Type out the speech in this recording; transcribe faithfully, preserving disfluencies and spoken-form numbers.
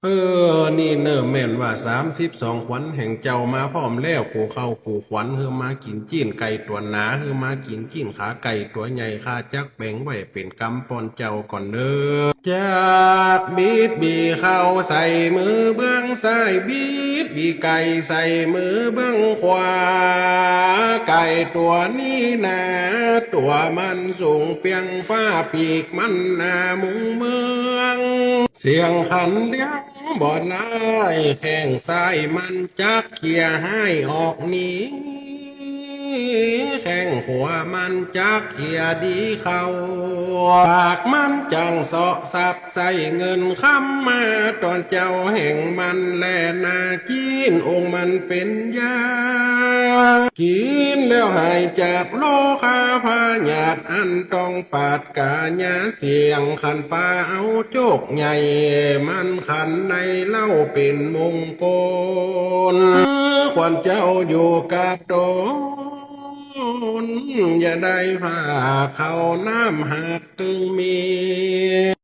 เออ นี่เน่อแม่นว่าสามสิบสองขวัญแห่งเจ้ามาพร้อมแล้ว กูเข้ากูขวัญ หื้อมากิ๋นจี๊นไก่ตั๋วหนา หื้อมากิ๋นจี๊นขาไก่ตั๋วใหญ่ ข้าจักแบ่งไว้เป๋นกำป้อนเจ้าก่อนเน่อ จักบิดบีเข้าใส่มือเบื้องซ้าย บิดบีไก่ใส่มือเบื้องขวา ไก่ตั๋วนี้นา ตั๋วมันสูงเปียงฟ้า ปีกมันหนามุงเมือง เสียงขันเลี้ยงบ่ได้ แข้งซ้ายมันจักเขี่ยฮ้ายออกหนี แข้งขวามันจักเขี่ยดีเข้า ปากมันจั่งเซาะทรัพย์ใส้เงินคำมา ต้อนเจ้าแห่งมันแลนา จี๊นองค์มันเป๋นยา กิ๋นแล้วหายจากโรคาพยาธิอันต้องปาดก๋ายา เสียงขันปาเอาโจกใหญ่ มันขันในเหล้าเป๋นมงคล ขวัญเจ้าอยู่กับต๋น อย่าได้พาเข้าน้ำหากตึงมี